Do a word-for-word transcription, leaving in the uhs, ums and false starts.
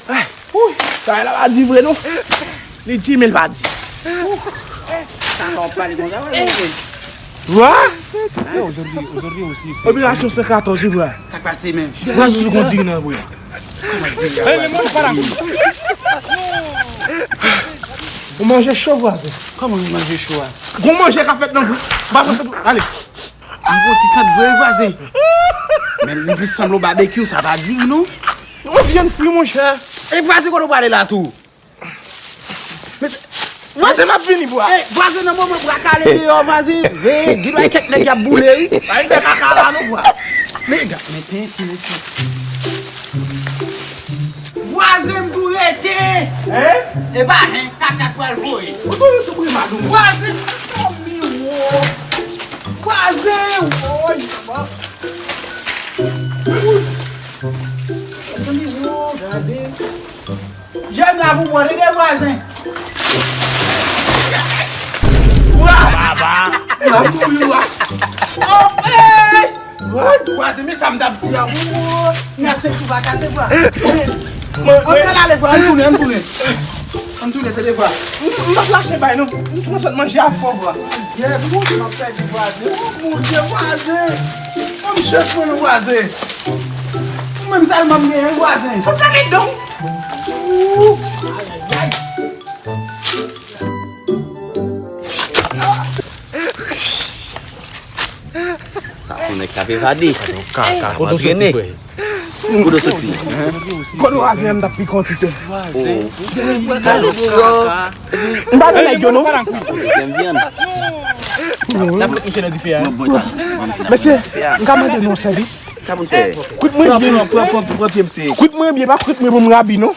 Ay, ouy, bagay la pa di vre non. Li di men l pa di. Sa w ap pale konsa, wè, monchè. Wa? Operasyon san katòz, wi, vwa. Sa k pase menm? Vwa, Zuzu gon diri nan bouyon. Kòman diri a, vwa? Ou manje cho, vwazen. Kòman manje cho a? Gon manje k ap fèt nan bouyon. Ba, ale. M gon ti sant vre, vwazen. Men li plis sanble yon babekyou, sa pa diri non. Yon vyann fri, monchè. E vwazen, kote w prale la tou? Mesye, vwazen, m ap vini, bwa. E, vwazen, nan moman bwa kale deyò, vwazen. E, gen bagay kèk nèg y ap boule, wi. Pa vin fè kaka la non, bwa. Men gad, men pen ki mesye. Vwazen, m tou rete. Hein? E pa hen, kaka t pral voye. Ou tou sou pri madanm. Vwazen, fanmi, wo. Vwazen, woy, manman. Fanmi, wo, gade. Jèn la pou mwen, tande vwazen. Wa! Baba! M ap mouri, wa! Ope! Wa, vwazen, men sa m t ap di a. Woo! N a se tou va kase, vwa. Ann, ann ale, vwa, ann tounen, ann tounen. Ann tounen, tande, vwa. M, m p ap lache bay, non. M kòmanse ap manje a fò, vwa. Yè, m monte, m ap pèdi, vwazen. O, mon Dye, vwazen. Ban m chans mwen, non, vwazen. Mwen menm sèlman m genyen, vwazen. Fout fèmen dan w. Ooh. Ay, ay, ay. Sa se yon nèg k ap evade. Kote w soti, frè? Kote w soti? Kote vwazen an, m t ap pike yon ti tè. Vwazen. Mwen kale deyò. M pa nan nèg yo, non. Dèzyèm vyann. N ap met misye nan dife a. Mesye, m ka mande nou yon sèvis? Sa pou n fè? Kwit mwen byen. Pran, pran, pran, pran pye m, se. Kwit mwen byen, pa kwit mwen pou m rabi, non.